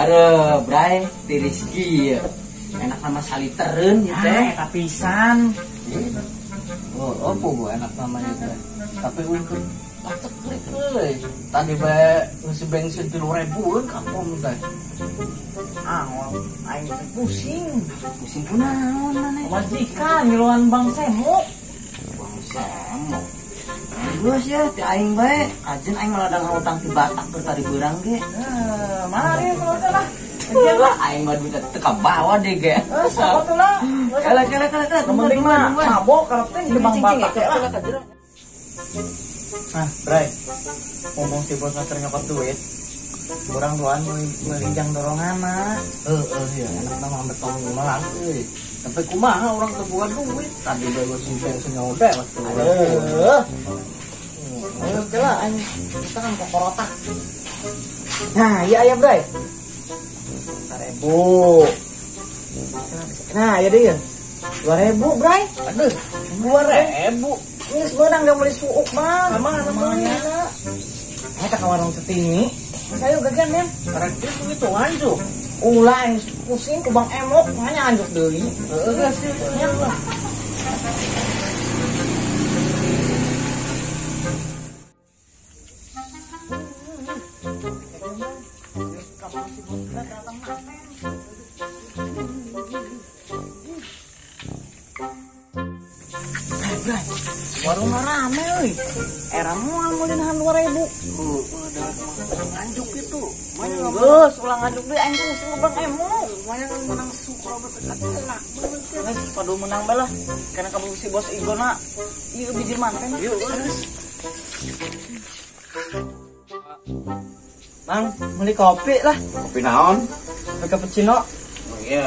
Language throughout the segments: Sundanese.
Are, Bray, tiris kieu. Enak nama salitereun ieu teh. Eta pisan. Oh, opo gua enak namanya teh. Tapi ukur paceklik euy. Tadi bae ngisi bensin 3.000-eun ka pom teh. Ah, aing teh pusing. Pusing kunaon maneh? Majikan ngiluan Bang Semok. Bang Semok. Geus ya, ti aing bae. Ajen aing malah da ngahutang ti Batak keur tadi beurang ge. Mari keluarga lah. Lah aing mah duit teu kabawa deh ge. Sok atuh lah. Kala kala kala kala. Penting mah mabok kalau teh di Bang Batak lah. Ah, Bray. Ngomong si bos keur nyokot duit. Urang duaan meuli jang dorongan mah. Heeh ya, enak mah betong malang euy. Tapi kumaha urang teu boga duit. Tadi bae geus bensin nyawa dewek. Aduh. Ayo lah aing kita kan kokorotak. Nah, iya ya, Bray. 1.000. Nah, iya deh ya. 2.000, Bray. Aduh, 2.000. Geus beunang da meuli suuk mah. Mana mana. Eta ka warung Centini. Saya gagan men. Karek itu nganjuk. Ulah aing pusing ku Bang Emok, makanya anjuk deui. Heeh, geus nya lah. Warung rame euy. Era moal meuli nahan 2.000. Nganjuk itu. Geus ulah nganjuk deui aing pusing ku Bang Emok. Lumayan kan menang syukur telak. Geus padu menang bae lah. Karena kamu si bos Igona ieu biji manten. Yuk geus. Mang, beli kopi lah. Kopi naon? Kopi cappuccino. Oh iya,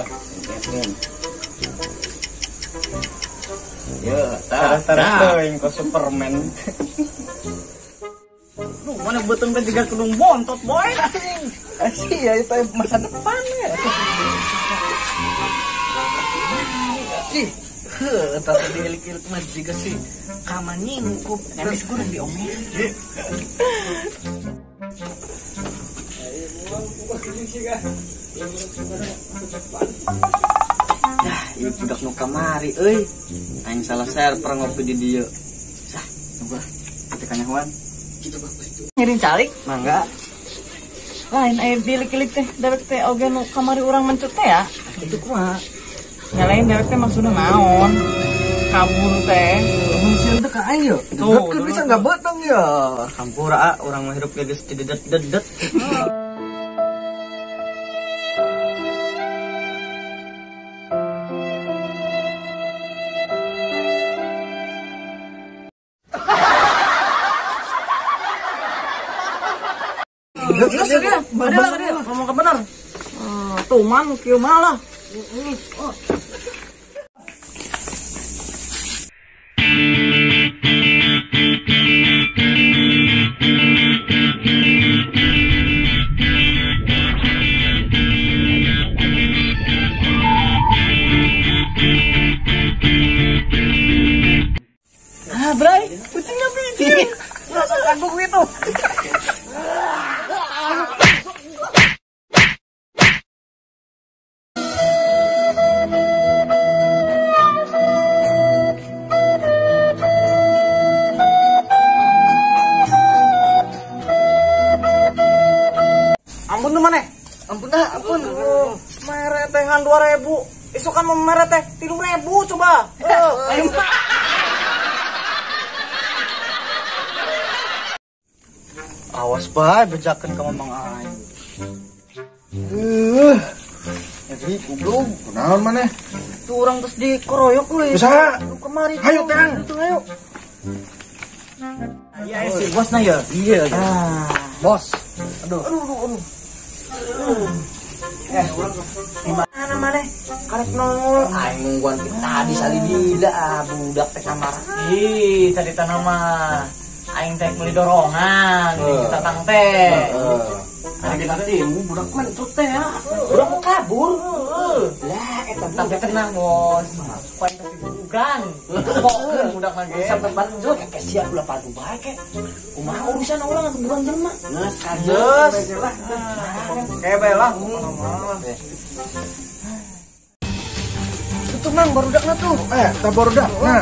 ya, tah. Teuing ke Superman. Duh, mana beuteung teh jiga kedung bontot, boy. Sih ya itu masa depan ya. Cih, heuh, eta teh diilik-ilik mah jiga si kamanyingkup. Geus kurang diomelin. Dah, ieu budak nu kamari euy. Aing salah server ngopi di dieu. Sah, coba teh kanyahoan. Ngiring calik? Mangga. Lain air diilik-ilik teh dewek teh oge nu kamari urang mencut teh ya. Itu kumaha? Nya lain dewek teh maksudna naon? Kabur teh. Sieun teh ka aing yeuh. Tuh, bisa enggak betong ya. Hampura ah, urang mah hirup geus didedet-dedet. Geus dia, bener ngomong ke bener. Tuh man kieu mah lah. Ini. Oh. Ah, Bray, kucingnya biji. Langsung kagum gitu. Ampun tuh maneh. Ampun dah, ampun. Mere teh ngan 2.000. Isuk kan mau mere teh 3.000 coba. Ayo. Awas bae bejakeun ka Mamang aing. Jadi goblok, kunaon maneh? Tuh urang geus dikeroyok euy. Bisa. Kemari. Hayu tang. Ayo. Iya si bosna ya. Iya. Ah, bos. Aduh. Aduh, aduh, aduh. Urang di mana maneh? Karek nongol. Aing nungguan kita tadi salidila ah budak teh kamar. Ih, carita nama. Aing teh meuli dorongan, si Tatang teh. Kita timu budak mentut teh ya. Budak mau kabur. Lah eta tapi tenang bos. Supaya kegebugan. Pokeun budak mah ge. Sampai banjut kayak siap ulah padu bae ke. Kumaha urusan ulah ngagebugan jelema. Geus kajeus. Kebe lah. Itu mang barudakna tuh. Tah barudakna.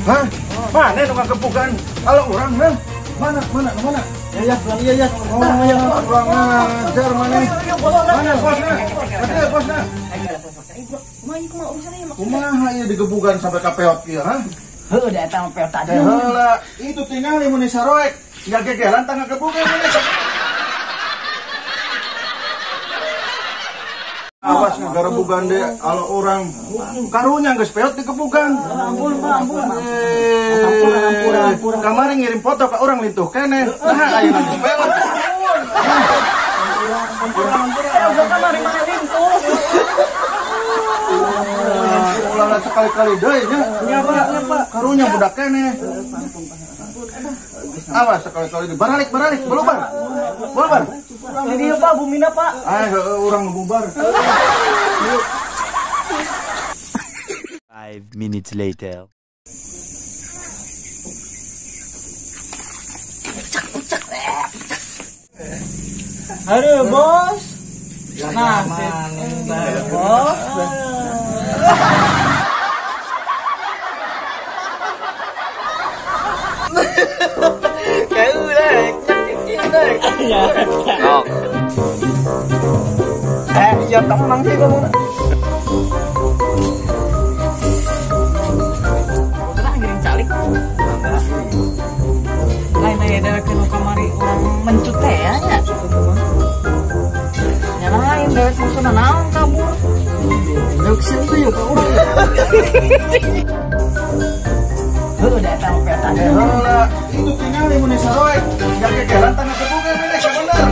Hah? Mana nu ngagebugan? Kalau urang mah mana mana mana? Ya ya ya. Oh, urang ngajar mana? Mana bosna? Ada bosna. Kumaha ieu digebugan sampai ka peot ieu, ha? Heuh, da eta mah peot tadi. Heula, itu tingali mun saroek. Ngagegelan tah ngagebugan maneh. Awas ngagarebugan deh kalau orang karunya geus peot digebugan. Ampun, Pak, ampun. Ampun, ampun. Kamari ngirim foto ke orang lintuh keneh. Nah, ayeuna geus peot. Ampun, ampun. Eh, kamari mah lintuh. Ulah sekali-kali deui nya. Nya, Pak, nya, Pak. Karunya budak keneh. Awas sekali-kali deui. Baralik, baralik, belubar. Belubar. Ini dia Pak, bumina Pak. Ah, orang bubar. 5 minutes later. Aduh, bos. Nah, bos. Iya, tenang sih kamu. Udah ngiring calik. Lain aya dewek nu kamari urang mencut teh ya nya. Nya lain dewek maksudna naon kabur. Dewek sieun ya ka urang. Heuh, da eta mah peot tadi. Heula, itu tingali mun saroek. Ngagegelan tah ngagebugan maneh bener.